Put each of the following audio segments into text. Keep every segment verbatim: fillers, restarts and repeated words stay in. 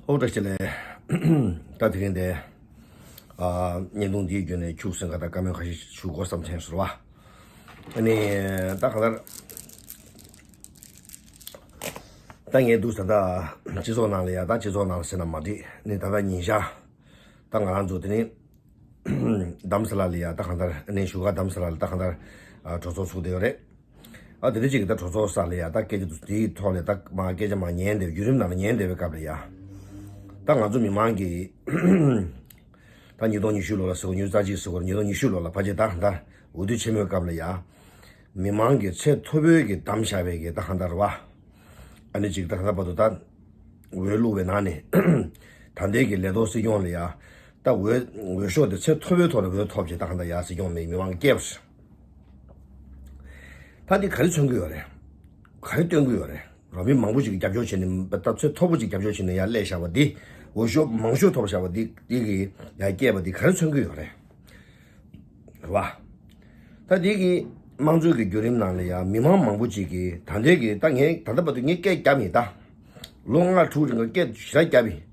ཨོ་བཀྲ་ཤིས་བདེ་ལེགས། ད་དེ་རིང་འདི་ཨ་བརྙན་ཐུང་འདིའི་བརྒྱུད་ནས་ཁྱུག་ཟིན་ག་ད་བཀའ་མོལ་ཁ་ཤས་ཞུ་དགོས་བསམ་ཐེངས་སུ་རེད་བ། ཨ་ནི་ད་གང་ལྟར་ད་ངས་འདུག་ས་ད་སྤྱི་ཚོགས་ནང་ལ་ཡ་ད་སྤྱི་ཚོགས་ནང་ལ་ཟེར་ན་མ་འགྲིག་ནི་ད་ད་ཉིན་ཞག་ད་ང་རང་ཚོ་དེ་ནི། དམ་ས་ལ་ལ་ཡ་ད་གང་ལྟར་ཨ་ནི་བཞུགས་སྒར་དམ་ས་ལ་ལ་ད་གང་ལྟར་ཨ་གྲོས་ཚོགས་ཚུགས་བསྡད་ཡོད་རེད། ཨ་དེ་འདྲ་ཅིག་གི་ད་གྲོས་ཚོགས་ས་ལ་ཡ་ད་སྐད་ཆ་དེའི་ཐོག་ལ་ད་མ་སྐད་ཆ་མ་ཉན་བསྡད་བརྒྱུད་རིམ་ནང་ལ་ཉན་བསྡད་པའི་སྐབས་ལ་ཡ། ད་ང་ཚོ་མི་མང་གི་ད་ཉིས་སྟོང་ཉི་ཤུ་ལོ་ལ་ཟེར་བ་ཉིས་སྟོང་རྩ་གཅིག་ཟེར་བ་ཉིས་སྟོང་ཉི་ཤུ་ལོ་ལ་ཕལ་ཆེར་ད་གང་ལྟར་འོས་བསྡུ་ཆེན་མོའི་སྐབས་ལ་ཡ། མི་མང་གི་ཚད་མཐོ་པོའི་གི་བདམས་བཞག་པའི་གི་ད་གང་ལྟར་བ། ཨ་ནི་ཅིག་ད་གང་ལྟར་བར་དུ་ད། འོས་བླུགས་པའི་ནང་ནས། ད་ལྟའི་གི་ལས་ཐོག་སྲིད་སྐྱོང་ལ་ཡ། ད་འོས་འོས་ཤོག་དེ་ཚད་མཐོ་པོའི་ཐོག་ནས་འོས་ཐོབ་ཅིག་ད་གང་ལྟར་ཡ་སྲིད་སྐྱོང་མི་མི་མང་གི་སྐྱེས་པ་རེད། ད་འདི་ག་རེ་མཚོན་གི་ཡོད་རེད། ག་རེ་སྟོན་གི་ཡོད་རེད། རང་མི་མང་པོ་ཅིག་གི་རྒྱབ་སྐྱོར་བྱས་ནས་ད་ཚད་མཐོ་པོ་ཅིག་རྒྱབ་སྐྱོར་བྱས་ནས་ཡ་སླེབས་བཞག་པ་འདི། འོས་ཤོག་མང་ཤོས་ཐོབ་བཞག་པ་འདི་འདི་གི་ཡ་སྐྱེས་པ་འདི་ག་རེ་མཚོན་གི་ཡོད་རེད། རེད་བ། ད་འདི་གི་དམངས་གཙོའི་གི་བརྒྱུད་རིམ་ནང་ལ་ཡང་མི་མང་མང་པོ་ཅིག་གིས་ད་ལྟའི་གི་ད་ངས་ད་ལྟ་བར་དུ་ངས་སྐད་བརྒྱབ་ཡིན་ད། ལོ་ལྔ་དྲུག་རིང་གི་སྐད་ཞེ་དྲག་བརྒྱབ་ཡིན།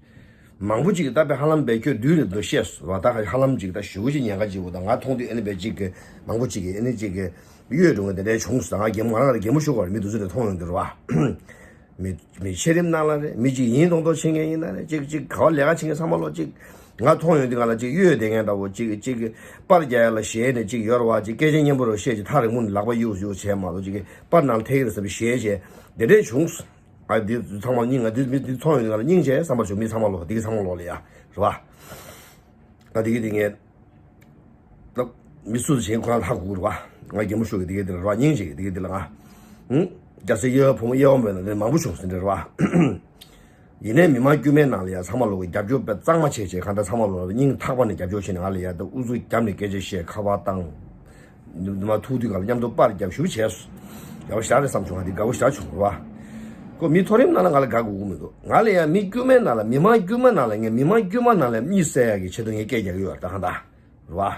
མང་པོ་ཅིག་གིས་ད་དཔེ་ཧ་ལམ་བེད་སྤྱོད་བསྡུས་རེད་འདུག་བཤད་སོང་བ། ད་ཧ་ལམ་ཅིག་ད་ཞེ་པོ་ཅིག་ཉེན་ཁ་ཅིག་འོ་ད་ང་མཐོང་དུས་ཨ་ནི་བེད་ཅིག་གི་མང་པོ་ཅིག་གིས་ཨ་ནི་ཅིག་གི་གཡོལ་འགྲོ་མཁན་དེ་འདྲའི་བྱུང་སོང་། ད་ང་གད་མོ་ང་རང་ལ་གད་མོ་ཤོར་བ་རེད། མི་དེ་ཚོ་དེ་མཐོང་ཡོང་དུས་རེད་བ། མི་མི་ཆེ་རིམ་ནང་ལ་རེད། མི་གཅིག་ཡིན་མདོག་མདོག་བྱེད་མཁན་ཡིན་ན་རེད། གཅིག་གཅིག་ག་བ་ལས་ཀ་བྱེད་མཁན་ཚང་མ་ལོ་གཅིག་ང་མཐོང་ཡོང་དུས་ང་ལ་གཅིག་གཡོལ་བསྡད་མཁན་འདྲ་བོ་གཅིག་གཅིག་གི་པར་རྒྱག་ཡ་ལ་ཞེད་ནས་གཅིག་ཡོད་རེད་བ། གཅིག་སྐད་ཆ་སྙན་པོ་རེ་བཤད་ཅིག་ཐག་རིང་མོ་ནས་ལག་པ་གཡུག་གཡུག་བྱས་མ་གཏོགས་གཅིག་གི་པར་ནང་ལ་ཐད་ཀྱི་རེད་བསམ་པའི་ཞེད་བྱས་དེ་འདྲས་བྱུང་། ཨ་འདི་ཚང་མ་སྙིང་ང་འདི་མི་འདི་མཐོང་ཡོང་དུས་ང་ལ་སྙིང་རྗེ་བསམ་པ་བྱུང་། མི་ཚང་མ་ལོ་འདི་གི་ཚང་མ་ལོ་ལ་ཡ་རེད་བ། ད་འདི་གི་འདི་ངས། ད་མི་སུ་གཞན་ཁོ་རང་ཧ་གོ་གི་རེད་བ། ང་རྒན་མོ་ཤོག་གི་དེ་གའི་དེ་ལ་རེད་བ། སྙིང་རྗེ་གི་དེ་གའི་དེ་ལ་ང་། ཧུམ། རྒྱ་སེ་དབྱེ་བ་ཕོ་མོ་དབྱེ་བ་མེད་ན་དེ་མང་པོ་བྱུང་ཟིན་རེད་བ། ཡིན་ནའི་མི་མང་དཀྱུས་མའི་ནང་ལ་ཡ་ཚང་མ་ལོག་གི་རྒྱབ་སྐྱོར་དཔེ་གཙང་མ་བྱས་བྱས་གང་ལྟར་ཚང་མ་ལོག་ལ་སྙིང་ཐག་པ་ནས་རྒྱབ་སྐྱོར་བྱས་ནས་ང་ལ་ཡ་ད་ཨུ་ཚུགས་རྒྱབ་ནས་སྐད་ཆ་བཤད་ཁ་པར་བཏང་། མ་ཐུག་དུས་གང་ལ་མཉམ་དུ་པར་རྒྱབ་ཞུ་བྱས་སོ། ཡག་པོ་ཞེ་དྲག་རེད་བསམ་བྱུང་། ང་འདི་དགའ་པོ་ཞེ་དྲག་བྱུང་རེད་བ། ཁོ་མི་མཐོ་རིམ་ནང་ལ་ང་ལ་དགའ་དགོས་ཀྱི་མི་འདུག་ང་ལ་ཡ་མི་དཀྱུས་མའི་ནང་ལ་མི་མང་དཀྱུས་མ་ནང་ལ་ངས་མི་མང་དཀྱུས་མ་ནང་ལ་གཉིད་སད་ཡག་གི་ཆེད་དུ་ངས་སྐད་རྒྱག་གི་ཡོད་རེད་ད་གང་ལྟར། རེད་བ།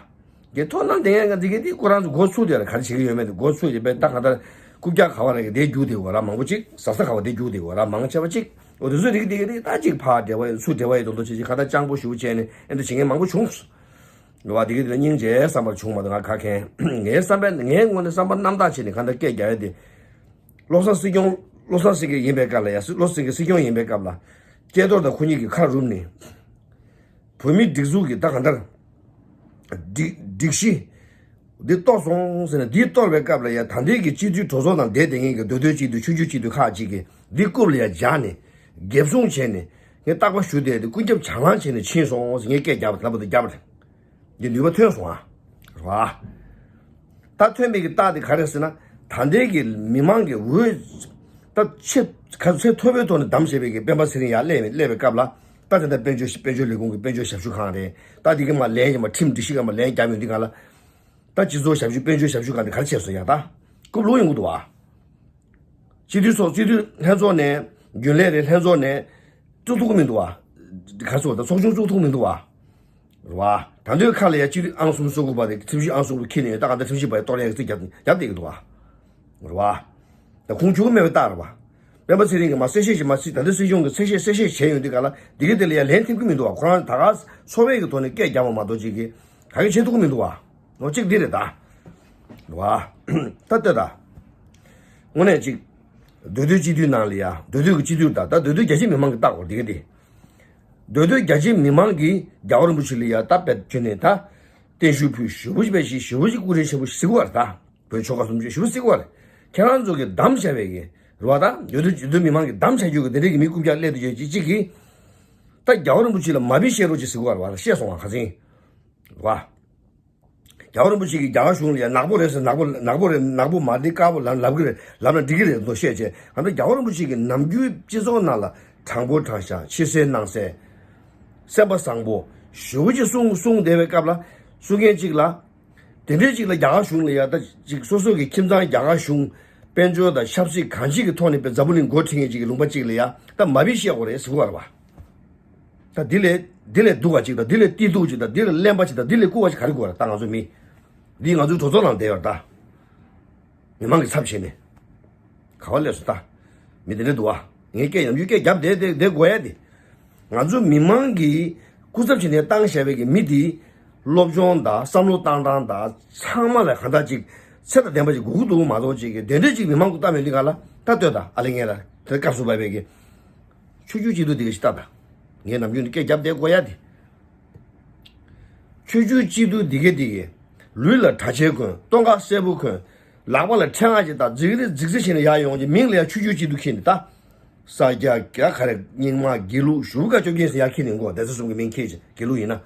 དེ་ཐོག་ནང་དེ་ཡང་འདི་གི་དེ་ཁོ་རང་ཚོ་འགོ་ཚུགས་དེ་ལ་ག་རེ་བྱེད་ཀྱི་ཡོད་མེད་དེ་འགོ་ཚུགས་ཀྱི་པས་ད་གང་ལྟར་རྐུབ་བཀྱག་ག་བ་ར་གི་དེ་རྒྱུག་དེ་བ་ར་མང་པོ་ཅིག་ཟ་ས་ག་བ་དེ་རྒྱུག་དེ་བ་ར་མང་ཆེ་བ་ཅིག་འོ་དེ་ཚོ་རིག་དེ་གི་རིག་ད་ཅིག་ཕ་འབྲེལ་བ་ཡི་ཚུར་འབྲེལ་བ་ཡི་དོན་དུ་བྱེད་ཅིག་ག་ད་སྤྱང་པོ་ཞུ་བྱས་ནས་ཨེ་འདྲ་བྱེད་མཁན་མང་པོ་བྱུང་སོང་། རེད་བ། དེ་གི་དེ་ལ་སྙིང་རྗེ་བསམ་པར་བྱུང་མ་གཏོགས་ང་ག་མཁན་ངའི་བསམ་པའི་ངའི་ངོས་ནས་བསམ་པ་རྣམ་དག་བྱས་ནས་ག་ད་སྐད་རྒྱག་ཡ་དེ། བློ་བཟང་སྲིད་སྐྱོང་བློ་བཟང་སྲིད་སྐྱོང་ཡིན་པའི་སྐབས་ལ་ཡ་བློ་བཟང་སྲིད་སྐྱོང་ཡིན་པའི་སྐབས་ལ། སྐལ་རྡོར་དང་ཁོ་གཉིས་ཀྱི་ཁ་རུབ་ནས། བོད་མིའི་སྒྲིག་འཛུགས་ཀྱི་ད་གང་ལྟར། སྒྲིག་སྒྲིག་གཞི། འདི་གཏོར་སོང་ཟེར་ནས་འདི་གཏོར་བའི་སྐབས་ལ་ཡ་ད་ལྟའི་གི་སྤྱི་འཐུས་གྲོས་ཚོགས་ནང་བསྡད་བསྡད་མཁན་གྱི་མདོ་སྟོད་སྤྱི་འཐུས་ཆུང་ཆུང་སྤྱི་འཐུས་ཁག་ཅིག་གིས་འདི་རྐུབ་ལ་ཡ་སྦྱར་ནས་འགེབས་སྲུང་བྱས་ནས་ངས་རྟག་པར་ཞུ་བསྡད་དེ་ཀུན་ཁྱབ་བྱང་ལམ་བྱས་ནས་ཕྱིན་སོང་ཟེར་ངས་སྐད་རྒྱབ་པ་དེ་ལ་བར་དུ་རྒྱབ་པ་རེད། འདི་ནུས་པ་ཐོན་སོང་ཨ། རེད་བ། ད་ཐོན་པའི་གི་རྟགས་དེ་ག་རེ་ཟེར་ན། ད་ལྟའི་གི་མི་མང་གི་འོས། ད་ཆེ་ག་ཚད་མཐོ་པོའི་ཐོག་ནས་བདམས་བྱས་པའི་གི་སྤེན་པ་ཚེ་རིང་ཡར་སླེབས་སླེབས་པའི་སྐབས་ལ། ད་དེ་ལྟར་དཔལ་འབྱོར་དཔལ་འབྱོར་ལས་ཁུངས་ཀྱི་དཔལ་འབྱོར་ཞབས་ཞུ་ཁང་རེད། ད་དེ་གི་མ་ལན་ཡང་མ་ཁྲིམས་སྒྲིག་གཞི་གི་མ་ལན་རྒྱབ་ཡོང་དུས་གང་ལ། ད་སྤྱི་ཚོགས་ཞབས་ཞུ་དཔལ་འབྱོར་ཞབས་ཞུ་ཁང་དེ་ག་རེ་བྱས་སོང་ཡ་ད། རྐུབ་ལུག་ཡོང་གི་འདུག་བ། སྤྱི་འཐུས་ཚོགས་སྤྱི་འཐུས་ལྷན་ཚོགས་ནས་རྒྱུན་ལས་རེད་ལྷན་ཚོགས་ནས་བཙུགས་ཐུབ་ཀྱི་མི་འདུག་བ། ག་ཚོད་ད་ཚོགས་ཆུང་བཙུགས་ཐུབ་མི་འདུག་བ། རེད་བ། ད་དུང་ཁ་ལ་ཡ་སྤྱི་འཐུས་ཨང་གསུམ་སོ་དགུ་པ་དེ་ཁྲིམས་ཞིབ་ཨང་གསུམ་པ་ཁྱེར་ནས་ད་ག་ད་ཁྲིམས་ཞིབ་པ་ཡ་གཏོར་ཡ་གི་རྩིས་རྒྱབ་རྒྱབ་བསྡད་ཀྱི་འདུག་བ། རེད་བ། ད་ཁུངས་འཁྱོལ་མེད་པའི་རྟགས་རེད་བ། སྤེན་པ་ཚེ་རིང་གིས་མ་གསལ་བཤད་ཞིག་མ་གསལ་ད་ལྟ་སྲིད་གཞུང་གིས་གསལ་བཤད་གསལ་བཤད་བྱས་ཡོང་དུས་ག་ལ་འདི་གི་དེ་ལ་ཡ་ལན་ཐེབས་ཀྱི་མི་འདུག་བ། ཁོ་རང་ད་ག་ཚོགས་པའི་གི་ཐོག་ནས་སྐད་རྒྱབ་པ་མ་གཏོགས་ཅིག་གི་ག་གི་བྱེད་ཐུབ་ཀྱི་མི་འདུག་བ། ནོ་གཅིག་འདི་རེད་ད། བ། ད་ལྟ་ད། དངོས་གནས་གཅིག་མདོ་སྟོད་སྤྱི་འཐུས་ནང་ལ་ཡ་མདོ་སྟོད་ཀྱི་སྤྱི་འཐུས་ད་ད་མདོ་སྟོད་རྒྱ་ཆེ་མི་མང་གི་རྟགས་འོ་འདི་ག་དེ། མདོ་སྟོད་རྒྱ་ཆེ་མི་མང་གིས་རྒྱལ་བ་རིན་པོ་ཆེ་ལ་ཡ་ད་བེད་སྤྱོད་ནས་ད། བརྟན་བཞུགས་ཕུལ་ཞུ་བ་ཞིག་བེད་ཞིག་ཞུ་བ་ཞིག་སྐུ་རིན་ཆེན་པོ་ཞིག་གཟིགས་པར་ད། བོད་ཆོལ་ཁ་གསུམ་ཆོས་ཞུ་བ་གཟིགས་པར། ཁྱེད་རང་ཚོ་གིས་བདམས་བྱ་བའི་གི། རེད་བ་ད། མདོ་སྟོད་མདོ་སྟོད་མི་མང་གིས་བདམས་བྱ་རྒྱུ་གི་དེ་འདྲའི་གི་མི་རྐུབ་བཀྱག་སླེབས་དུ་ཡོད་ཅིག་ཅིག་གིས། ད་རྒྱལ་བ་རིན་པོ་ཆེ་ལ་མ་བི་བཤད་རོགས་ཅིག་གཟིགས་པར་བ་ལ་བཤད་སོང་བ་ཁ་སང་། རེད་བ། རྒྱལ་བ་རིན་པོ་ཆེ་གིས་རྒྱ་གར་གཞུང་ལ་ཡ་ནག་པོ་རེད་ཟེར་ནག་པོ་ནག་པོ་རེད་ནག་པོ་མ་རེད་དཀར་པོ་ལབ་ལབ་གི་རེད་ལབ་ན་འགྲིག་གི་རེད་མདོ་བཤད་བྱས་ང་ཚོ་རྒྱལ་བ་རིན་པོ་ཆེ་གིས་ནམ་རྒྱུན་སྤྱི་ཚོགས་ནང་ལ་དྲང་པོ་དྲང་བཞག་ཕྱི་གསལ་ནང་གསལ། སེམས་པ་བཟང་པོ་ཞུ་བ་ཅིག་གསུང་གསུང་བསྡད་པའི་སྐབས་ལ་གསུང་མཁན་གཅིག་ལ། དེ་འདྲའི་གཅིག་ལ་རྒྱ་གར་གཞུང་ལ་ཡ་ད་ཅིག་སོ་སོ་གི་ཁྱིམ་ཚང་རྒྱ་གར་གཞུང་དཔལ་འབྱོར་དང་ཆབ་སྲིད་གང་ཅིག་གི་ཐོག་ནས་དཔེ་འཛམ་བུ་གླིང་འགོ་ཁྲིད་མཁན་གཅིག་གི་ལུང་པ་གཅིག་ལ་ཡ་ད་མ་བི་བཤད་དགོས་རེད་ཟེར་གི་བ་རེད་བ། ད་འདི་ལས་འདི་ལས་སྡུག་པ་ཅིག་དང་འདི་ལས་གཏི་སྡུག་ཅིག་དང་འདི་ལས་གླེན་པ་ཅིག་དང་འདི་ལས་ལྐུགས་པ་ཅིག་ག་རེ་དགོས་རེད་ད་ང་ཚོ་མི། འདི་ང་ཚོའི་གྲོས་ཚོགས་ནང་བསྡད་ཡོད་རེད་ད། མི་མང་གི་ཚབ་བྱས་ནས། ག་བ་སླེབས་སོང་ད། མི་དེ་འདྲ་འདུག་བ། ངས་སྐད་ཡམ་ཆུ་སྐད་རྒྱབ་བསྡད་བསྡད་བསྡད་དགོས་ཡ་དེ། ང་ཚོ་མི་མང་གིས་སྐུ་ཚབ་བྱས་ནས་བཏང་བཞག་པའི་གི་མི་དེ་སློབ་སྦྱོང་དང་བསམ་བློ་བཏང་སྟངས་དང་ཚང་མ་ལ་གང་ལྟར་ཅིག་ཚད་དང་ལྡན་པ་ཅིག་དགོས་ཀྱི་འདུག་མ་གཏོགས་ཅིག་གི་དེ་འདྲས་ཅིག་མི་མང་གིས་བཏང་མེད་དུས་ག་ལ་ད་ལྟོས་དང་ཨ་ལེ་ངས་ལ་དེ་སྐབས་སུ་བབས་པའི་གི་ཆོས་བརྒྱུད་སྤྱི་འཐུས་དེ་ག་ཞིག་ལྟ་དང་། ངས་ནམ་རྒྱུན་ནས་སྐད་རྒྱབ་བསྡད་དགོས་ཡ་དེ། ཆོས་བརྒྱུད་སྤྱི་འཐུས་འདི་ག་འདི་གས། ལུས་ལ་གྲྭ་ཆས་གོན། སྟོད་འགག་སེར་པོ་གོན། ལག་པ་ལ་ཕྲེང་བ་ཅིག་བཏགས་རྫིག་རི་རྫིག་རི་བྱས་ནས་ཡར་ཡོང་གི་མིང་ལ་ཡང་ཆོས་བརྒྱུད་སྤྱི་འཐུས་འཁྱེར་ནས་ད། ས་སྐྱ་ག་ག་རེ་རྙིང་མ་དགེ་ལུགས་ཞུ་ག་བཅོ་བརྒྱད་ཟེར་ཡར་འཁྱེར་ནས་འགོ་སྡེ་ཚན་གསུམ་གྱི་མིང་འཁྱེར་ཅིག་དགེ་ལུགས་ཡིན་ན།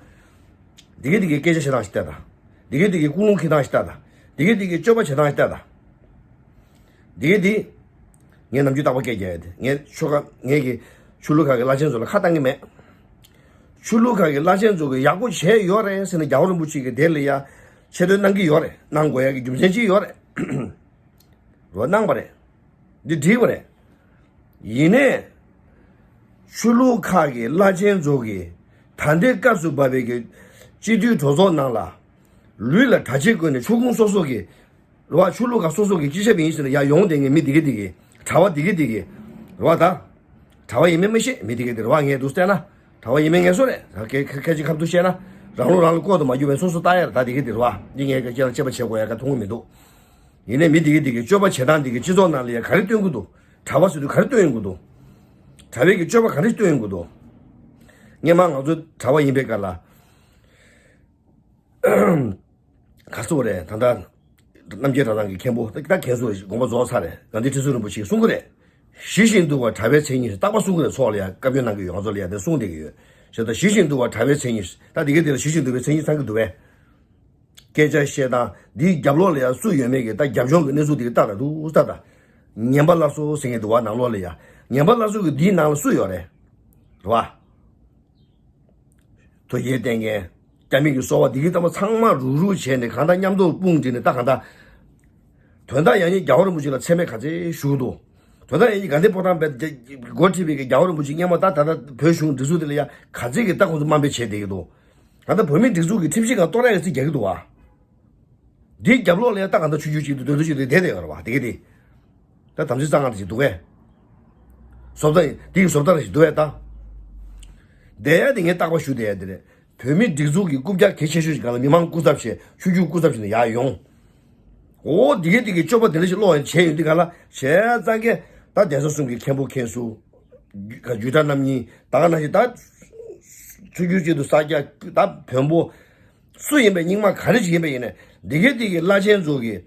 འདི་ག་འདི་གས་སྐད་ཆ་བཤད་སྟངས་ཤིག་ལྟ་དང་། འདི་ག་འདི་གས་ཀུན་སློང་འཁྱེར་སྟངས་ཤིག་ལྟ་དང་། འདི་ག་འདི་གས་སྤྱོད་པ་བྱེད་སྟངས་ཤིག་ལྟ་དང་། འདི་ག་འདི། ངས་ནམ་རྒྱུན་རྟག་པར་སྐད་རྒྱག་ཡ་དེ་ངས་ཆོལ་ཁ་ངས་ཀྱི་ཆོས་ལུགས་ཁག་གི་བླ་ཆེན་ཚོ་ལ་ཁ་བཏང་གི་མེད། ཆོས་ལུགས་ཁག་གི་བླ་ཆེན་ཚོ་གིས་ཡག་པོ་བྱས་ཡོད་རེད་ཟེར་ནས་རྒྱལ་བ་རིན་པོ་ཆེ་གིས་དེ་ལ་ཡ་ཆེ་བསྟོད་གནང་གི་ཡོད་རེད། གནང་དགོས་ཡ་གི་རྒྱུ་མཚན་ཅིག་ཡོད་རེད། རོ་གནང་པ་རེད། འདི་འགྲིག་པ་རེད། ཡིན་ནའི། ཆོས་ལུགས་ཁག་གི་བླ་ཆེན་ཚོ་གིས་ད་ལྟའི་སྐབས་སུ་བབས་པའི་གི་སྤྱི་འཐུས་གྲོས་ཚོགས་ནང་ལ། ལུས་ལ་གྲྭ་ཆས་གོན་ནས་ཆོལ་ཁོངས་སོ་སོ་གི་རེད་བ། ཆོས་ལུགས་ཁག་སོ་སོ་གི་སྤྱི་ཁྱབ་ཡིན་ཟེར་ནས་ཡར་ཡོང་བསྡད་མཁན་མི་འདི་ག་འདི་གི་གྲྭ་བ་འདི་ག་འདི་གི་རེད་བ་ད། གྲྭ་བ་ཡིན་མིན་མི་ཤེས། མི་འདི་ག་འདི་རེད་བ། ངས་འདུག་བལྟས་ན་གྲྭ་བ་ཡིན་མིན་ངས་སུ་རེད། ཁ་ཁ་ཁ་ཅིག་ཁ་ཐུག་བཤད་ན་རང་ལུགས་རང་ལ་ལྐོག་ཏུ་མ་གྱུར་བའི་སོ་སོ་ལྟ་ཡ་རེད་ད། འདི་ག་འདི་རེད་བ། འདི་ངས་ཁྱེད་རང་དཔྱད་པ་བྱེད་དགོས་ཡ་ག་མཐོང་གི་མི་འདུག་ཡིན་ནའི་མི་འདི་ག་འདི་གི་སྤྱོད་པ་བྱེད་སྟངས་འདི་གི་སྤྱི་ཚོགས་ནང་ལ་ཡ་ག་རེ་སྟོན་གི་འདུག་གྲྭ་བ་ཟེར་དུས་ག་རེ་སྟོན་ཡོང་གི་འདུག་གྲྭ་བའི་གི་སྤྱོད་པ་ག་རེ་སྟོན་ཡོང་གི་འདུག་སྔན་མ་ང་ཚོ་གྲྭ་བ་ཡིན་པའི་སྐབས་ལ། ག་ཚོད་རེད་ད་ལྟ། རྣམ་རྒྱལ་གྲྭ་ཚང་གི་མཁན་པོ་ད་ད་མཁན་ཟུར་དགོངས་པ་རྫོགས་ཚར་རེད། དགའ་ལྡན་ཁྲི་ཟུར་རིན་པོ་ཆེས་གསུང་གི་རེད། ཞི་ཞིང་དུལ་བ་གྲྭ་བའི་མཚན་ཉིད་རྟག་པར་གསུང་གི་རེད། ཚོགས་ལ་ཡང་བཀའ་བཀྱོན་གནང་གི་ཡོད། ང་ཚོ་ལ་ཡང་དེ་གསུང་བསྡད་ཀྱི་ཡོད། ཞེ་ད་ཞི་ཞིང་དུལ་བ་གྲྭ་བའི་མཚན་ཉིད་ད་འདི་ག་འདི་ལ་ཞི་ཞིང་དུལ་བའི་མཚན་ཉིད་ཚང་གི་འདུག་བས། སྐད་ཆ་བཤད་སྟངས་འདིའི་རྒྱབ་ལོགས་ལ་ཡང་སུ་ཡོད་མེད་ཀྱི་ད་རྒྱབ་ལྗོངས་ཀྱི་གནས་ཚུལ་འདི་ག་ལྟ་ད་འདུག་ལྟ་ད། ངན་པ་སླར་གསོ་ཟེར་མཁན་འདུག་བ། ནང་ལོགས་ལ་ཡང་ངན་པ་སླར་གསོ་གི་འདིའི་ནང་ལ་སུ་ཡོད་རེད། རེད་བ། དོལ་རྒྱལ་བསྟེན་མཁན། རྒྱ་མི་གི་སོ་པ་འདི་གི་ལྟ་བུ་ཚང་མ་རུག་རུག་བྱས་ནས་གང་ལྟར་མཉམ་དུ་དཔུང་སྒྲིལ་ནས་ད་གང་ལྟར། དོན་དག་ཡང་སྙིང་རྒྱལ་བ་རིན་པོ་ཆེ་ལ་མཚན་སྨད་ག་ཚད་ཞུ་འདུག་དོན་དག་ཡང་སྙིང་དགའ་ལྡན་ཕོ་བྲང་པའི་འགོ་ཁྲིད་པའི་གི་རྒྱལ་བ་རིན་པོ་ཆེ་སྔོན་མ་ད་ད་ལྟ་བོད་གཞུང་སྒྲིག་འཛུགས་དེ་ལ་ཡང་ག་ཚད་ཀྱི་ལྟ་ཁོང་ཚོ་དམའ་འབེབས་བྱས་བསྡད་ཀྱི་འདུག་ད་ལྟ་བོད་མིའི་སྒྲིག་འཛུགས་ཀྱི་ཁྲིམས་ཞིབ་ཁང་གཏོར་ཡག་གི་རྩིས་རྒྱག་གི་འདུག་བ། འདིའི་རྒྱབ་ལོགས་ལ་ཡང་ད་གང་ལྟར་ཆོས་བརྒྱུད་གཅིག་ཏུ་འདོད་འདོད་གཅིག་ཏུ་བསྡད་བསྡད་ཡོད་རེད་བ། དེ་གི་དེ། ད་དམ་ཚིག་གཙང་ངར་ཞིག་འདུག་གས། བཟོ་ལྟ་ཡིན་དེ་ཡི་བཟོ་ལྟ་ར་ཞིག་འདུག་གས་ད། བསྡད་ཡ་དེ་ངས་རྟག་པར་ཞུ་བསྡད་ཡ་དེ་རེད། བོད་མིའི་སྒྲིག་འཛུགས་ཀྱི་རྐུབ་བཀྱག་གལ་ཆེ་ཤོས་ཤིག་ག་ལ་མི་མང་སྐུ་ཚབ་བྱས་ཆོས་བརྒྱུད་སྐུ་ཚབ་བྱས་ནས་ཡར་ཡོང་། འོ་དེ་གི་དེ་གི་སྤྱོད་པ་དེ་འདྲ་ཞིག་ཀློག་ཡ་བྱས་ཡོང་དུས་ག་ལ་བྱས་ཙང་གས་ད་གདན་ས་གསུམ་གྱི་མཁན་པོ་མཁན་ཟུར། རྒྱུད་གྲྭ་རྣམ་གཉིས་ད་ག་ནང་བཞིན་ད། ཆོས་བརྒྱུད་གཅིག་ཏུ་ས་སྐྱ་ད་བོན་པོ། སུ་ཡིན་པའི་རྙིང་མ་ག་རེ་ཞིག་ཡིན་པ་ཡིན་ནའི་འདི་གའི་འདི་གའི་བླ་ཆེན་ཚོ་གིས་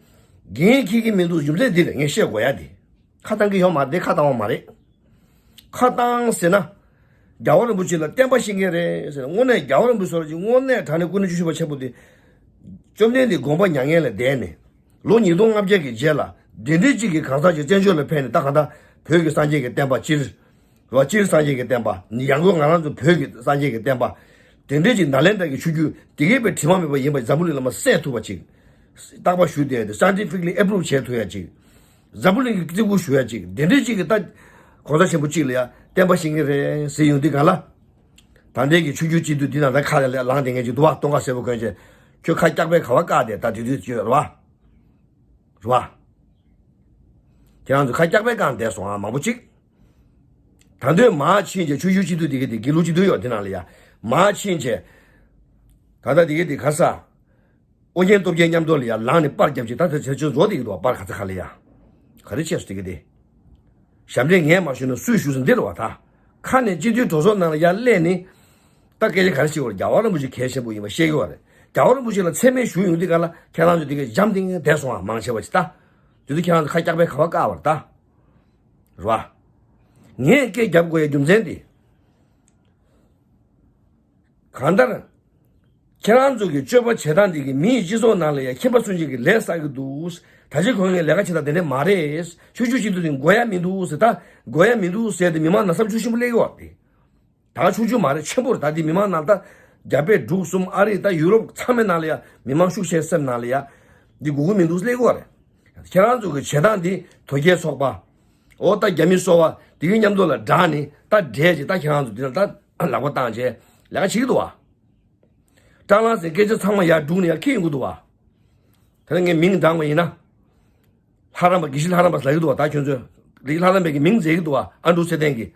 འགན་འཁྱེར་གྱི་མི་འདུག་རྒྱུ་མཚན་འདི་རེད། ངས་བཤད་དགོས་ཡ་འདི་ཁ་བཏང་གི་ཡོད་མ་རེད། ཁ་བཏང་བ་མ་རེད། ཁ་བཏང་ཟེར་ན། རྒྱལ་བ་རིན་པོ་ཆེ་ལ་བསྟན་པ་བཤིག་མཁན་རེད་ཟེར་ན། དངོས་གནས་རྒྱལ་བ་རིན་པོ་ཆེ་ཟེར་བ་ཅིག་དངོས་གནས་དྲང་གནས་སྐུ་ན་བཅུ་བཞི་པ་ཆེན་པོ་དེ། བཅོམ་ལྡན་འདས་དགོངས་པ་མྱ་ངན་ལས་འདས་ནས། ལོ་ཉིས་སྟོང་ལྔ་བརྒྱ་གི་རྗེས་ལ་འདི་འདྲའི་གཅིག་གིས་གང་ཟག་ཅིག་བཙན་བྱོལ་ལ་ཕེབས་ནས་ད་གང་ལྟར་བོད་ཀྱི་སངས་རྒྱས་ཀྱི་བསྟན་པ་སྤྱིར། རོ་སྤྱིར་སངས་རྒྱས་ཀྱི་བསྟན་པ་ཡང་སྒོས་ང་རང་ཚོ་བོད་ཀྱི་སངས་རྒྱས་ཀྱི་བསྟན་པ། དེ་འདྲའི་ཅིག་ནཱ་ལེནྡྲ་གི་ཆོས་བརྒྱུད་དེ་གའི་དཔེ་དྲི་མ་མེད་པ་ཡིན་པ་འཛམ་བུ་གླིང་ལ་མ་གསལ་ཐུབ་པ་ཅིག་རྟག་པར་ཞུ་བསྡད་དེ་scientifically approve་བྱས་ཐུབ་ཡ་ཅིག་འཛམ་བུ་གླིང་གི་བརྩི་བཀུར་ཞུ་ཡ་ཅིག་དེ་འདྲའི་ཅིག་གི་ད་གོང་ས་ཆེན་པོ་གཅིག་ལ་ཡ་བསྟན་པ་བཤིག་མཁན་རེད་ཟེར་ཡོང་དུས་ག་ལ། ད་ལྟའི་གི་ཆོས་བརྒྱུད་སྤྱི་འཐུས་འདི་ན་ད་ཁ་ལ་ལངས་བསྡད་མཁན་ཅིག་འདུག་བ། སྟོན་ཁ་སེར་པོ་གོན་བྱས། ཁྱོད་ཁ་སྐྱག་པའི་ཁ་བ་བཀག་དེ་ད་དུས་དུས་ཅིག་ཡོད་རེད་བ། རེད་བ། ཁྱེད་རང་ཚོ་ཁ་སྐྱག་པའི་སྒང་བསྡད་སོང་ཨ་མང་པོ་ཅིག་ད་དུས་མར་ཕྱིན་བྱས་ཆོས་བརྒྱུད་སྤྱི་འཐུས་དེ་གི་དེ་དགེ་ལུགས་སྤྱི་འཐུས་ཡོད་དེ་ནང་ལ་ཡ། མར་ཕྱིན་བྱས། ད་ལྟ་དེ་གི་དེ་ག་ས། ཨོ་རྒྱན་སྟོབས་རྒྱལ་མཉམ་དུ་ལ་ཡ་ལངས་ནས་པར་རྒྱབ་ཅིག་ད་ལྟ་དེ་ཚོ་རྫོགས་དེ་གི་འདུག་བ། པར་ག་ཚ་ག་ལ་ཡ། ག་རེ་བྱས་སོ་དེ་གི་དེ། ཞབས་འདྲེན་ངས་མ་ཞུས་ན་སུས་ཞུས་ཟེར་འདི་རེད་བ་ད། ཁ་ནས་སྤྱི་འཐུས་གྲོས་ཚོགས་ནང་ལ་ཡར་སླེབས་ནས། ད་སྐད་ཆ་ག་རེ་བཤད་དགོས་རེད། རྒྱལ་བ་རིན་པོ་ཆེ་གལ་ཆེན་པོ་ཡིན་པ་ཤེས་དགོས་པ་རེད། རྒྱལ་བ་རིན་པོ་ཆེ་ལ་མཚན་སྨད་ཞུ་ཡོང་དུས་ག་ལ་ཁྱེད་རང་ཚོ་དེ་ག་འཇམ་ཐིང་ཐིང་བསྡད་སོང་ཨ་མང་ཆེ་བ་ཅིག་ད། དེ་ཚོ་ཁྱེད་རང་ཚོ་ཁ་སྐྱག་པའི་ཁ་བ་བཀག་པ་རེད་ད། རེད་བ། ངས་སྐད་རྒྱབ་དགོས་ཡའི་རྒྱུ་མཚན་དེ། གང་ལྟར། ཁྱེད་རང་ཚོ་གི་སྤྱོད་པ་བྱེད་སྟངས་འདི་གིས་མིའི་སྤྱི་ཚོགས་ནང་ལ་ཡང་ཁྱིམ་པ་སུན་འབྱིན་གྱི་ལས་བསགས་ཀྱི་འདུག་ད་ཅི་གོང་ངས་ལས་ཀ་བྱེད་སྟངས་དེ་འདྲས་མ་རེད། ཆོས་བརྒྱུད་སྤྱི་འཐུས་དེ་དགོས་ཡ་མི་འདུག་ཟེར། ད་དགོས་ཡ་མི་འདུག་ཟེར་ཏེ་མི་མང་ན་བསམ་ཚུལ་ཆེན་པོ་སླེབས་ཀྱི་ཡོད་རེད། ད་ཆོས་བརྒྱུད་མ་རེད། ཆེན་པོ་རེད། ད་འདི་མི་མང་ནང་ད་རྒྱ་བལ་འབྲུག་གསུམ་ཨ་རི་ད་ཡུ་རོབ་ཚང་མའི་ནང་ལ་ཡ་མི་མང་ཤུགས་ཆེན་སེམས་ནང་ལ་ཡ་འདི་དགོས་ཀྱི་མི་འདུག་སླེབས་ཀྱི་ཡོད་རེད། ཁྱེད་རང་ཚོ་གི་བྱེད་སྟངས་འདི་དོལ་རྒྱལ་ཚོགས་པ། འོ་ད་རྒྱ་མི་སོ་པ་དེ་གི་མཉམ་དུ་ལ་སྦྲགས་ནས་ད་འདྲས་ཅིག་ད་ཁྱེད་རང་ཚོ་འདི་ལ་ད་ལག་པ་བཏང་བྱས་ལས་ཀ་བྱེད་ཀྱི་འདུག་བ། སྐྲག་ལངས་ཟེར་སྐད་ཆ་ཚང་མ་ཡར་སྒྲུག་ནས་ཡར་འཁྱེར་ཡོང་གི་འདུག་བ། ད་ནི་ངས་མིང་བགྲངས་པ་ཡིན་ན། ལྷ་རམས་པ་དགེ་བཤེས་ལྷ་རམས་པ་ལབ་ཀྱི་འདུག་བ། ད་ཁྱོད་ཚོས་དགེ་བཤེས་ལྷ་རམས་པའི་གི་མིང་མཛད་ཀྱི་འདུག་བ། ཨ་འབྲུག་ཚེ་བརྟན་གྱིས།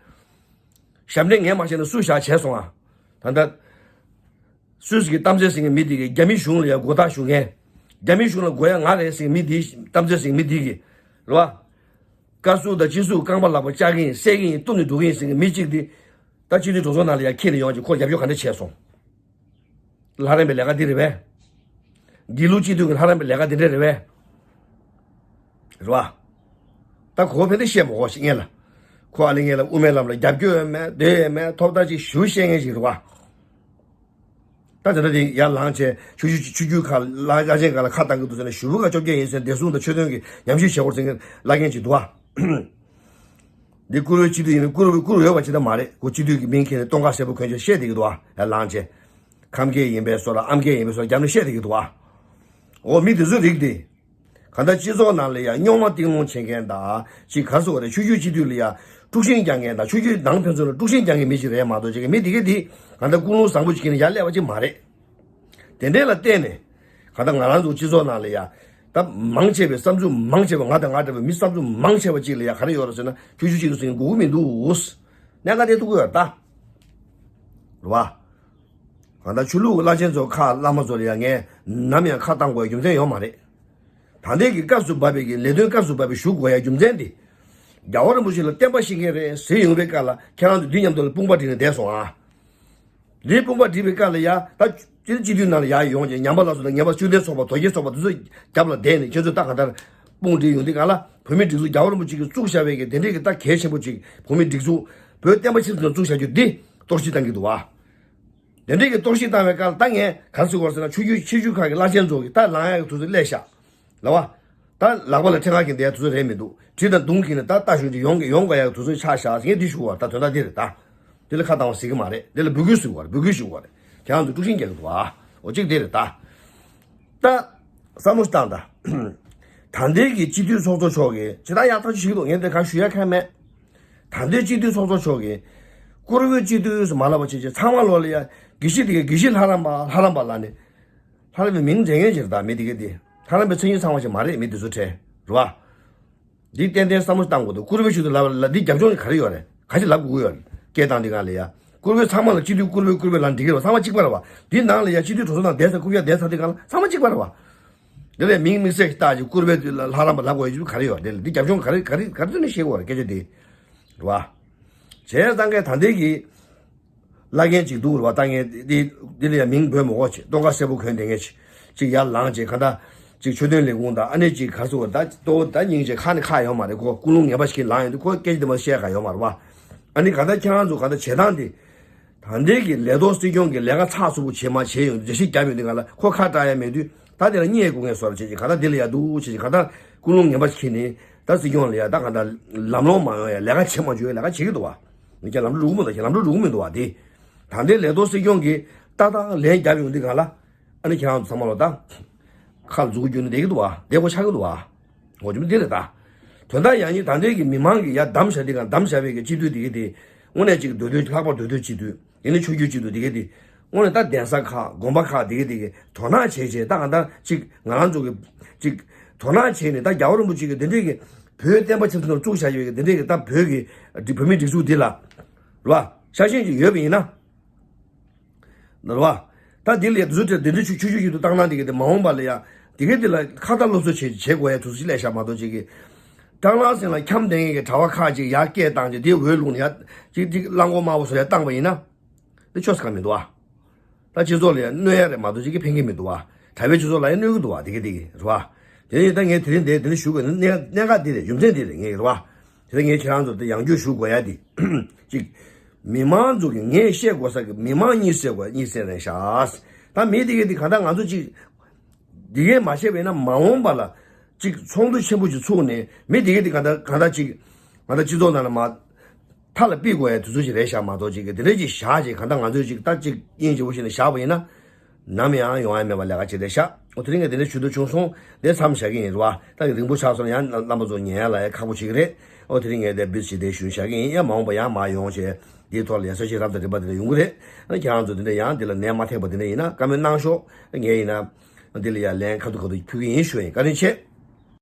རྒྱབ་འདྲེ་ངས་མ་བྱས་ན་སུས་བཞག་བྱས་སོང་ཨ། ད་ལྟ་སུད་སི་གི་གཏམ་བཤད་ཟེར་མཁན་མི་དེ་གིས་རྒྱ་མི་གཞུང་ལ་ཡང་མགོ་བཏགས་ཞུ་མཁན། རྒྱ་མི་གཞུང་ལ་མགོ་ཡ་ང་རེད་ཟེར་མཁན་མི་དེ་གཏམ་བཤད་ཟེར་མཁན་མི་དེ་གིས་རེད་བ། བཀའ་ཟུར་དང་སྤྱི་ཟུར་རྐང་པ་ལག་པ་བཅག་གི་ཡིན། བསད་ཀྱི་ཡིན། གཏུབ་ནས་འགྲོ་གི་ཡིན་ཟེར་མཁན་མི་གཅིག་དེ་ད་སྤྱི་འཐུས་གྲོས་ཚོགས་ནང་ལ་ཡང་འཁྱེར་ནས་ཡོང་ཅིག་ཁོ་རྒྱབ་སྐྱོར་ག་འདྲ་བྱས་སོང་། ལྷ་རམས་པའི་ལས་ཀ་འདི་རེད་པས། དགེ་ལུགས་སྤྱི་འཐུས་ཀྱི་ལྷ་རམས་པའི་ལས་ཀ་འདི་འདྲ་རེད་པས། རེད་བ། ད་ཁོ་ཕན་བདེ་བཤད་མ་གོ་ཞིག་ངེས་ལ། ཁོ་ཨ་ནི་ངེས་ལ་དབུ་མའི་ལམ་ལ་རྒྱབ་སྐྱོར་ཡོད་མེད་འདོད་ཡོད་མེད་ཐོབ་ཐང་ཅིག་ཞུ་བཤད་མཁན་ཞིག་རེད་བ། ད་དེ་འདྲ་དེ་ཡར་ལངས་བྱས་ཆོས་བརྒྱུད་ཆོས་བརྒྱུད་ཁག་བླ་བླ་ཆེན་ཁག་ལ་ཁ་བཏང་གི་འདུག་ཟེར་ནས་ཞུ་བུ་ག་བཅོ་བརྒྱད་ཡིན་ཟེར་བདེ་སྲུང་དང་ཆོས་དོན་གྱི་ཉམས་ཞིབ་བྱེད་དགོས་ཟེར་མཁན་བླ་རྒན་ཅིག་འདུག་བ། འདི་བཀུར་འོས་སྤྱི་འཐུས་ཡིན་ན་བཀུར་འོས་བཀུར་འོས་པ་ཅི་ད་མ་རེད། ཁོ་སྤྱི་འཐུས་ཀྱི་མིང་ཁྱེར་ནས་སྟོང་ཁ་སེར་པོ་གོན་ཆས་བཤད་བསྡད་ཀྱི་འདུག་ཨ། ཡར་ལངས་བྱས། ཁམས་སྐད་ཡིན་པའི་བཟོ་ལ་ཨམ་སྐད་ཡིན་པའི་བཟོ་ལ་རྒྱབ་ནས་བཤད་བསྡད་ཀྱི་འདུག་ཨ། འོ་མི་དེ་ཚོའི་རིགས་དེ། གང་ལྟར་སྤྱི་ཚོགས་ནང་ལ་ཡང་རྙོག་མ་གཏིང་སློང་བྱེད་མཁན་དང་ཅིག་ག་རེ་ཟེར་དགོས་རེད། ཆོས་བརྒྱུད་སྤྱི་འཐུས་ལ་ཡང་དཀྲུག་ཤིང་རྒྱག་མཁན་དང་ཆོས་བརྒྱུད་ནང་ཕན་ཚུན་ལ་དཀྲུག་ཤིང་རྒྱག་མཁན་མི་ཞིག་རེད་མ་གཏོགས་ཅིག་མི་དེ་གས་དེ་གང་ལྟར་ཀུན་སློང་བཟང་པོ་ཅིག་གིས་ནི་ཡར་སླེབས་པ་ཅིག་མ་རེད། དེ་འདྲས་ལ་བརྟེན་ནས་གང་ལྟར་ང་རང་ཚོ་སྤྱི་ཚོགས་ནང་ལ་ཡ་ད་མང་ཆེ་བའི་བསམ་ཚུལ་མང་ཆེ་བ་ང་དང་ང་འདྲ་བའི་མི་བསམ་ཚུལ་མང་ཆེ་བ་ཅིག་ལ་ཡ་ག་རེ་ཡོད་རེད་ཟེར་ན་ཆོས་བརྒྱུད་སྤྱི་འཐུས་ཟེར་མཁན་དགོས་ཀྱི་མི་འདུག་གནད་འགག་དེ་ཐུག་གི་ཡོད་རེད་ད། རེད་བ། གང་ལྟར་ཆོས་ལུགས་བླ་ཆེན་ཚོ་ཁག་བླ་མ་ཚོ་ལ་ཡ་ངས་ནམ་ཡང་ཁ་བཏང་དགོས་རྒྱུ་མཚན་ཡོད་མ་རེད། ད་ལྟའི་གི་སྐབས་སུ་བབས་པའི་གི་ལས་དོན་སྐབས་སུ་བབས་པའི་ཞུ་དགོས་ཡ་རྒྱུ་མཚན་དེ། རྒྱལ་བ་རིན་པོ་ཆེ་ལ་བསྟན་པ་བཤིག་མཁན་རེད་ཟེར་ཡོང་བའི་སྐབས་ལ་ཁྱེད་རང་ཚོ་འདི་མཉམ་དུ་ལ་དཔུང་པ་བསྒྲིགས་ནས་བསྡད་སོང་ཨ། འདིའི་དཔུང་པ་བསྒྲིགས་པའི་སྐབས་ལ་ཡ་ད་སྤྱི་སྤྱི་འཐུས་ནང་ལ་ཡ་ཡོང་ཅིང་ཉམས་པ་ལ་སོགས་དང་ཉམས་པ་ཤུགས་ལྡན་ཚོགས་པ་དོལ་རྒྱལ་ཚོགས་པ་དེ་ཚོ་རྒྱབ་ལ་བསྡད་ནས་ཁྱེད་ཚོས་ད་གང་ལྟར་དཔུང་བསྒྲིགས་ཡོང་དུས་གང་ལ་བོད་མིའི་སྒྲིག་འཛུགས་རྒྱལ་བ་རིན་པོ་ཆེ་གིས་བཙུགས་བཞག་པའི་གི་དེ་འདྲའི་གི་ད་གལ་ཆེན་པོ་ཅིག་བོད་མིའི་སྒྲིག་འཛུགས་བོད་བསྟན་པ་ཆབ་སྲིད་ལ་བཙུགས་བཞག་རྒྱུ་འདི་གཏོར་བཤིག་བཏང་གི་འདུག་བ། དེ་འདྲའི་གི་གཏོར་བཤིག་བཏང་བའི་སྐབས་ལ་ད་ངས་ག་རེ་ཟེར་དགོས་ཟེར་ན་ཆོས་བརྒྱུད་ཆོས་བརྒྱུད་ཁག་གི་བླ་ཆེན་ཚོ་གིས་ད་ལངས་ཡག་གི་དུས་ཚོད་སླེབས་ཤག་ལ་བ། ད་ལག་པ་ལ་ཁྲེང་ཁ་གིན་བསྡད་དུས་ཚོད་རེད་མི་འདུག་གྲི་དང་མདུང་གིས་ནི་ད་ལྟ་ཞུ་རྒྱུ་ཡོང་གི་ཡོང་དགོས་ཡག་དུས་ཚོད་ཆགས་ཤག་ཟེར་ངས་འདི་ཞུ་བ་ད་དོན་དག་འདི་རེད་ད། འདི་ལ་ཁ་བཏང་བ་ཟེར་གི་མ་རེད། འདི་ལ་འབོད་སྐུལ་ཟེར་བ་རེད། འབོད་སྐུལ་ཞུ་བ་རེད། ཁྱེད་རང་ཚོ་དཀྲུག་ཤིང་རྒྱག་གི་འདུག་ཨ། འོ་གཅིག་འདི་རེད་ད། ད་བསམ་བློ་བཏང་ད། ད་ལྟའི་གི་སྤྱི་འཐུས་ཚོགས་གཙོ་མཆོག་གིས་ཇི་ལྟར་ཡག་ཐག་ཆོད་ཀྱི་འདུག་ངས་འདི་ག་ཞུ་ཡ་ཁ་མེད། ད་ལྟའི་སྤྱི་འཐུས་ཚོགས་གཙོ་མཆོག་གིས་བཀུར་འོས་སྤྱི་འཐུས་སུ་མ་ལབ་པ་བྱས་བྱས་ཚང་མ་ལོག་ལ་ཡ་དགེ་བཤེས་དེ་ག་དགེ་བཤེས་ལྷ་རམས་པ་ལྷ་རམས་པ་ལབ་ནས། ལྷ་རམས་པའི་མིང་འདྲེན་མཁན་ཅིག་རེད་ད་མི་དེ་གས་དེ། ལྷ་རམས་པའི་མཚན་ཉིད་ཚང་བ་ཞིག་མ་རེད་མི་དེ་ཚོ་ཁྲལ་རེད་བ། འདི་ཏན་ཏན་བསམ་བློ་བཏང་དགོས་འདུག་བཀུར་འོས་ཞུ་དུས་ལབ་ལ་འདི་རྒྱབ་ལྗོངས་ག་རེ་ཡོད་རེད། ག་ཅི་ལབ་དགོས་ཡོད་རེད། སྐད་བཏང་དེ་གང་ལ་ཡ། བཀུར་འོས་ཚང་མ་ལ་སྤྱི་འཐུས་བཀུར་འོས་བཀུར་འོས་ལབ་འགྲིག་གི་རེད་བ། ཚང་མ་གཅིག་པ་རེད་བ། འདི་ནང་ལ་ཡ་སྤྱི་འཐུས་གྲོས་ཚོགས་ནང་བསྡད་ས་བཀུར་ཡ་བསྡད་ས་དེ་གང་ལ་ཚང་མ་གཅིག་པ་རེད་བ། འདི་ལས་མིང་དམིགས་བསལ་ཞིག་བཏགས་ཀྱི་བཀུར་འོས་དེ་ལ་ལྷ་རམས་པ་ལབ་དགོས་ཡ་ཅིག་ག་རེ་ཡོད་རེད། འདི་ལ་འདི་རྒྱབ་ལྗོངས་ག་རེ་ག་རེ་ག་རེ་ཐོན་ནས་བཤད་དགོས་རེད་སྐད་ཆ་འདི། རེད་བ། བྱས་ཙང་གས་ད་ལྟའི་གི་བླ་རྒན་ཅིག་འདུག་རེད་བ། ད་ངས་འདི་འདི་ལ་ཡང་མིང་འབོད་མི་དགོས་ཅིག་སྟོང་ཁ་སེར་པོ་གོན་བསྡད་མཁན་ཅིག་ཅིག་ཡར་ལངས་ཅིག་གང་ལྟར་ཅིག་ཆོས་དོན་ལས་ཁུངས་དང་ཨ་ནེ་ཅིག་ག་རེ་ཟེར་དགོས་ད་ལྟོ་ད་སྙིང་རྗེ་ཁ་ནས་ཁག་ཡོད་མ་རེད། ཁོ་ཀུན་སློང་ངན་པ་ཞིག་ལངས་ཡོང་དུས་ཁོ་སྐད་ཆ་དེ་མ་བཤད་ག་ཡོད་མ་རེད་བ། ཨ་ནི་གང་ལྟར་ཁྱེད་རང་ཚོ་གང་ལྟར་བྱེད་སྟངས་དེ། ད་ལྟའི་གི་ལས་ཐོག་སྲིད་སྐྱོང་གི་ལས་ཀ་ཚགས་ཚུད་པོ་བྱེད་མ་བྱེད་ཡོང་དུས་འགྲེལ་བཤད་བརྒྱབ་ཡོང་དུས་གང་ལ་ཁོ་ཁ་བཀྲག་ཡ་མེད་དུས་ད་དེ་ལ་བརྙས་དགོས་ངེས་བཟོ་འདྲ་བྱེད་ཅིག་གང་ལྟར་དེ་ལ་ཡ་འདུག་བྱེད་ཅིག་གང་ལྟར་ཀུན་སློང་ངན་པ་ཞིག་ཁྱེར་ནས་ད་སྲིད་སྐྱོང་ལ་ཡ་ད་གང་ལྟར་ལམ་ལྷོང་མ་ཡོང་ཡ་ལས་ཀ་བྱེད་མ་བཅུག་ཡ་ལས་ཀ་བྱེད་ཀྱི་འདུག་བ། མི་ཁྱེད་ལམ་འགྲོ་འགྲོ་གི་མི་འདུག་ཁྱེད་ལམ་འགྲོ་འགྲོ་གི་མི་འདུག་བ་དེ། ད་ལྟའི་ལས་ཐོག་སྲིད་སྐྱོང་གིས་ཏག་ཏག་ལན་བརྒྱབ་ཡོང་དུས་གང་ལ། ཨ་ནི་ཁྱེད་རང་ཚོ་ཚང་མ་ལོ་ད། ཁ་ལ་མཛུ་གུ་གྱོན་ནས་བསྡད་ཀྱི་འདུག་བ། བསྡད་དགོས་ཆགས་ཀྱི་འདུག་བ། འོ་ཅི་མི་འདི་རེད་ད། དོན་དག་ཡང་ནི་ད་ལྟའི་གི་མི་མང་གིས་ཡར་བདམས་བཞག་དེ་གང་བདམས་བཞག་པའི་གི་སྤྱི་འཐུས་དེ་གི་དེ། དངོས་གནས་ཅིག་འདོད་འདོད་ལྷག་པར་འདོད་འདོད་སྤྱི་འཐུས། དེ་ནི་ཆོས་བརྒྱུད་སྤྱི་འཐུས་དེ་གི་དེ། དངོས་གནས་ད་གདན་ས་ཁག་དགོན་པ་ཁག་དེ་གི་དེ་གི་དོ་སྣང་བྱས་བྱས་ད་གང་ལྟར་ཅིག་ང་རང་ཚོ་གི་ཅིག་དོ་སྣང་བྱས་ནས་ད་རྒྱལ་བ་རིན་པོ་ཆེ་གི་དེ་འདྲའི་གི་བོད་བསྟན་པ་ཆབ་སྲིད་ལ་བཙུགས་བཞག་ཡོད་གི་དེ་འདྲའི་གི་ད་བོད་གི་བོད་མིའི་སྒྲིག་འཛུགས་འདི་ལ། རེད་བ། ཤ་ཞེན་ཅིག་ཡོད་པ་ཡིན་ན། རེད་བ། ད་འདི་ལས་དུས་ཚོད་དེ་འདྲ་ཆུ་ཆུ་ཆུ་ཆུ་དུ་བཏང་ན་འདི་གི་དེ་མ་འོངས་པ་ལ་ཡ། འདི་གི་དེ་ལ་ཁ་ཏ་སློབ་གསོ་བྱེད་བྱེད་དགོས་ཡ་དུས་ཚོད་ཅིག་སླེབས་ཤག་མ་གཏོགས་ཅིག་གི། སྐྲག་སྣང་སེམས་ལ་འཁྱམས་བསྡད་མཁན་གྱི་གྲྭ་པ་ཁག་ཅིག་ཡར་སྐད་བཏང་ཅིག་དེ་འོས་བླུགས་ནས་ཡ། ཅིག་ཅིག་གླང་གོག་དམར་པོ་བཟོ་ཡ་བཏང་པ་ཡིན་ན། དེ་ཆོག་ས་ག་མི་འདུག་བ། ད་སྤྱི་ཚོགས་ལ་ཡ་གནོད་ཡ་རེད་མ་གཏོགས་ཅིག་གི་ཕན་གི་མི་འདུག་བ། གྲྭ་པའི་སྤྱི་ཚོགས་ལ་ཡ་གནོད་གི་འདུག་བ་དེ་གི་དེ་གི་རེད་བ། དེ་ནས་ད་ངས་དེ་རིང་འདིར་འདི་འདྲ་ཞུ་དགོས་ན་གནད་གནད་འགག་འདི་རེད། རྒྱུ་མཚན་འདི་རེད་ངས་རེད་བ། དེ་ལ་ངས་ཁྱེད་རང་ཚོར་དེ་ཡང་བསྐྱར་ཞུ་དགོས་ཡ་དེ། གཅིག་མི་མང་ཚོ་གི་ངས་བཤད་དགོས་ས་གི་མི་མང་གཉིད་སད་དགོས་གཉིད་སད་རན་ཤག་ད་མི་དེ་གས་དེ་གང་ལྟར་ང་ཚོ་གཅིག་འདི་གས་མ་བཤད་པ་ཡིན་ན་མ་འོངས་པ་ལ་གཅིག་ཚོགས་འདུ་ཆེན་པོ་ཞིག་ཚུགས་ནས་མི་དེ་གས་དེ་གང་ལྟར་གང་ལྟར་གཅིག་ང་ད་སྤྱི་ཚོགས་ནང་ལ་མ་མཐའ་ལ་ཕུད་དགོས་ཡ་དུས་ཚོད་ཅིག་རེད་ཤག་མ་གཏོགས་གཅིག་གི་དེ་འདྲ་ཅིག་བཞག་ཅིག་གང་ལྟར་ང་ཚོས་ཅིག་ད་གཅིག་དབྱིངས་ཆེ་བོ་ཞིག་ནས་བཞག་པ་ཡིན་ན། ནམ་ཡང་ཡོང་ཡ་མེད་པ་ལས་ཀ་བྱེད་བསྡད་ཤག་འོ་དེ་རིང་ངས་དེ་འདྲ་ཞུ་འདོད་བྱུང་སོང་། དེ་མཚམས་བཞག་གི་ཡིན་རེད་བ། ད་རིང་པོ་ཆགས་སོང་ན་ཡང་རྣམ་པ་ཚོ་ཉན་ཡ་ལ་ཡ་ཁག་པོ་བྱེད་ཀྱི་རེད། འོ་དེ་རིང་ངས་དེ་བིས་ཞིག་དེ་ཞུ་བཞག་གི་ཡིན། ཡང་མ་འོངས་པ་ཡང་མར་ཡོང་བྱས་དེའི་ཐོག་ལ་ཡ་གསལ་བཤད་རབ་དང་རིམ་པ་དེ་འདྲ་ཡོང་གི་རེད། ཨ་ཁྱེད་རང་ཚོ་དེ་འདྲ་ཡང་དེ་ལ་ནད་མ་ཐེག་པ་དེ་འདྲ་ཡིན་ན་བཀའ་མོལ་གནང་ཤོག་ངས་ཡིན་ན་དེ་ལ་ཡ་ལན་ཁ་ཐུག་ཁ་ཐུག་ཕུལ་གི་ཡིན་ཞུ་ཡིན། བཀའ་དྲིན་ཆེ།